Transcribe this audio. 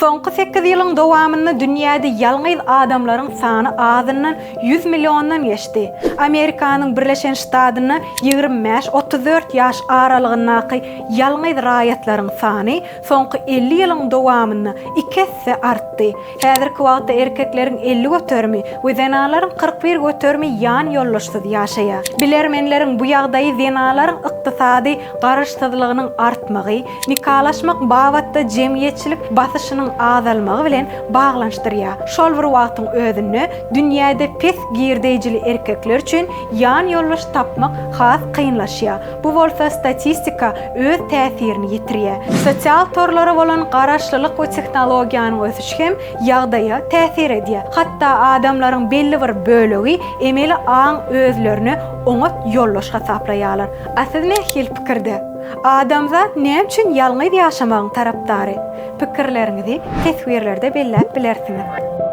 Soňky sekiz ýylyň dowamynda dünýäde ýalňyz adamlaryň sany azyndan 100 milliondan geçdi. Amerikanyň Birleşen Ştatynda 25, 34 ýaş aralygyndaky ýalňyz raýatlaryň sany soňky 50 ýylyň dowamynda iki esse artdy. Häzirki wagtda erkekleriň 50 göterimi we zenanlaryň 41 göterimi ýan ýoldaşsyz ýaşaýar. Bilermenleriň bu ýagdaýy zenanlaryň ykdysady garaşsyzlygynyň artmagy, nikalaşmak babatda jemgyýetçilik basyşynyň azalmagy bilen baglanyşdyrýar. Şol bir wagtyň özünde, dünýäde pes girdeýjili erkekler üçin ýan ýoldaş tapmak has kynlaşýar. Bu bolsa statistika öz täsirini ýetirýär. Sosial torlara bolan garaşlylyk we tehnologiýanyň ösüşi hem ýagdaýa täsir edýär. Hatda adamlaryň belli bir bölegi emeli aň özlerine oňat ýoldaş hasaplaýarlar. A siz nähili pikirde? Adamzat näme üçin ýalňyz ýaşamagyň tarapdary? Pikirleriňizi teswirlerde belläp bilersiňiz.